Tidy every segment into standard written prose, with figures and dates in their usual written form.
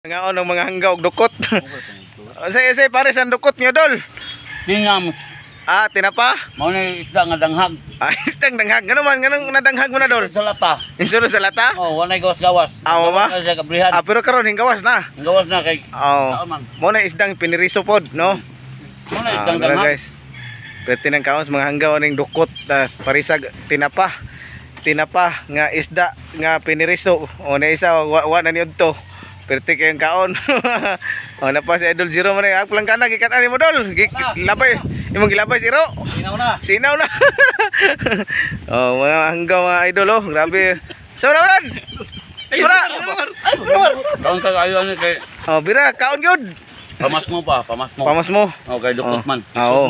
Ngaon ng mga hanggaw og dukot. Say say pare sa dukot niyo, dol. Tingam, Ah, tinapa? mao ni isda nga danghag. Ah, isdang danghag. Ngano man nganong nadanghag mo na, dol? Sa lata. Insulo sa lata? Oh, walay gawas-gawas. Ah, wa ba? Gawas na siya kabrihan. Ah, pero karon hingawas na. Gawas na kay Oh. Tao man. Mo na isdang piniriso pod, no? Mao na Ah, isdang wala, danghag. guys. Pwede nang kaon sa mga hanggaw ning dukot tas parisag tinapa. Tinapa nga isda nga piniriso. O na isa wa na ni udto. Pwede kayong kaon. O na pa si Idol Zero man ay lang kana gikat ani mo, dol. Labay imong gilabay si Iro. Sinaw na. Sinaw na. Oh, mga hanggaw mga idol oh, grabe. Sa wala wala. Wala. Kaon ka kayo ani kay Oh, bira kaon gyud. pamas mo pa, pamas mo. Pamas mo. Oh, kay dukot Oh. man. Ah, oo.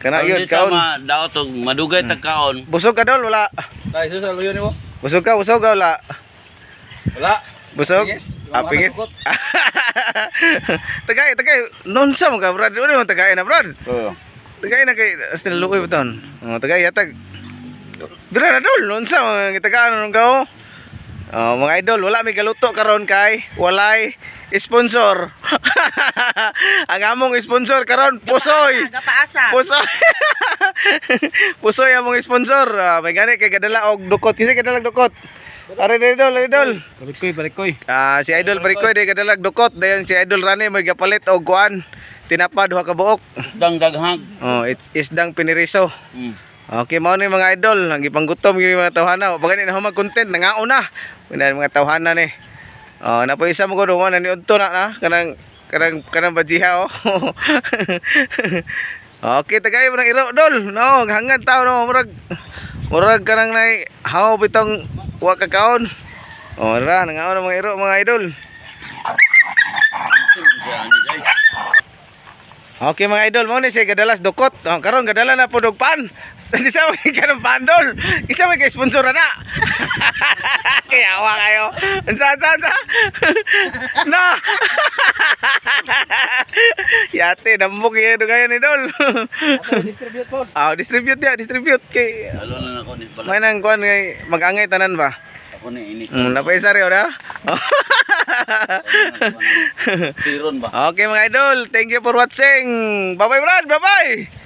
Kana Kaon gyud di ta kaon. Daot og madugay tag kaon. Busog ka, dol, wala? Tayo sa luyo nimo. Busog ka, busog ka, wala? Wala. Busog? Pingis. Ah, pingis. Tagay, tagay. Noon sa mga brad. Ano yung tagay na, brad? Oo. Tagay na kay Astin Lukoy ba taon? Oh, tagay, yatag. Bira na, dol. Noon sa mga tagaan nung kao. Oh, mga idol, wala may galuto karon kay walay sponsor. Ang among sponsor karon Pusoy. Gapaasa. Pusoy. Pusoy among sponsor. Ah, may gani kay gadala og dukot. Kasi gadala og dukot. Are idol, idol. Balik koy, balik koy. Ah, si Idol Barikoy di kadalag dukot, dayon si Idol Rani may gapalit og kuan tinapa duha ka buok. Isdang daghag. Oh, it's isdang piniriso. Okay, mao ni mga idol, ang gipanggutom gyud mga tawhana. Wa gani na humag content nangaon na. Wala mga tawhana ni. Oh, na po isa mo ko duwa na ni udto na na kanang kanang kanang bajiha oh. Okay, tagay mo ng iro, dol. No, hangad tao no, murag murag kanang nay haw bitong wa ka kaon. Oh, ra nangaon ang mga iro mga idol. Okay mga idol, mo ni siya gadalas dukot. Oh, karon gadala na pud og pan. Di sa may kanang pan, dol. Isa may kay sponsor na. Kaya wa kayo. Unsa unsa unsa? Na. Yate dambok yun kayo ni dol. Distribute po. Ah, distribute ya, distribute kay Lalo na nako ni may pala. nang kuan kay magangay tanan ba. Ako ni init. Napaisa rin, ora. Tiron ba? Okay mga idol, thank you for watching. Bye bye, Brad, bye bye.